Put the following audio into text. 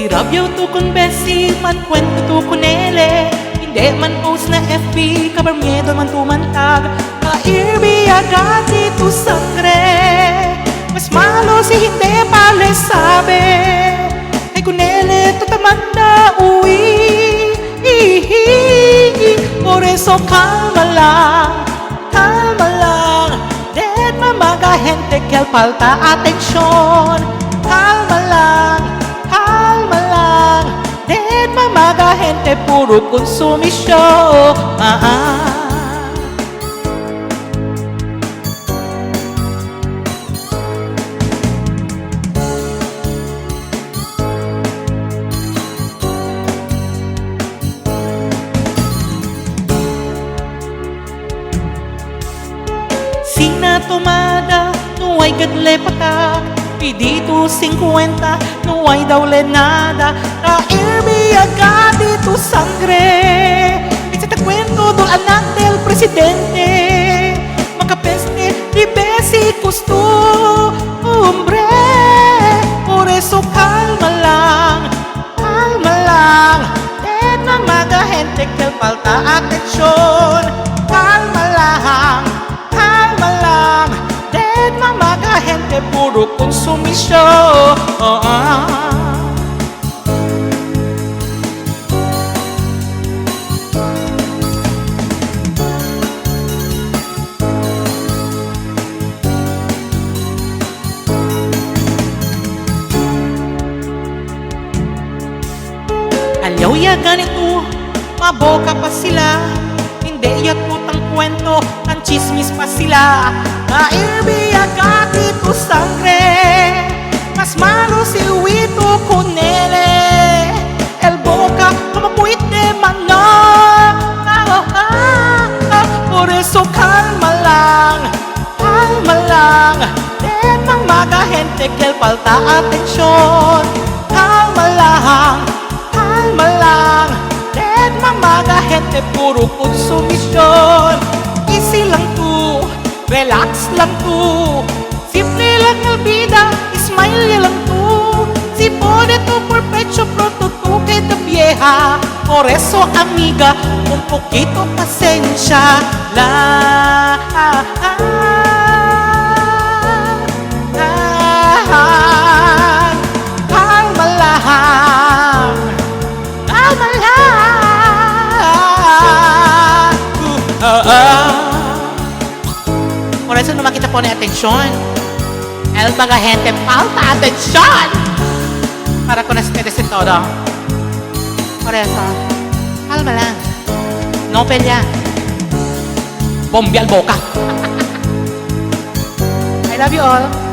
Si Rabio tu con Bessie, man kwento tu con ele. Hindi man post na FB, kabar miedo man tumantag. Kairbi agad tu sangre. Mas malo si hindi pa le sabe. Ay kunele tatamanda uwi. Por eso calma lang, calma lang. Dead mamaga gente que falta atención. Calma lang, calma lang. Dead mamaga gente puro consumisyon. Ah, ah. Sina tomada, no hay gadle patak. Pidito 50, no hay daw le nada. Kairbi agad tu sangre. Isa ta kwento dol anak del presidente. Makapeste, di besi costumbre. Por eso calma lang, calma lang. De na maga gente que falta atención. Calma lang, calma lang. Dead mamaga gente puro consumisyon. Oh, ah. Alyaw ya ganito, maboka pa sila. Hindi ya tutang kwento, ang chismis pa sila. Kairbi agad ito sangre. Mas malo si Wito Conele. El boca como puite mano. Por eso calma lang, calma lang. Den mga gente que falta atención. Calma lang, calma lang. Den mga gente puro consumisyon. Easy lang to, relax lang to. Simple lang ang vida, smile lang to. Si pone tu por pecho pronto tú que te vieja. Por eso amiga, un poquito pasensya lang. Kalma lang, kalma lang. Ah, ah. Por eso no makita pone atención. El mga gente falta atención para con ustedes en todo. Por eso, calma lang. No pelea. Bombe al boca. I love you all.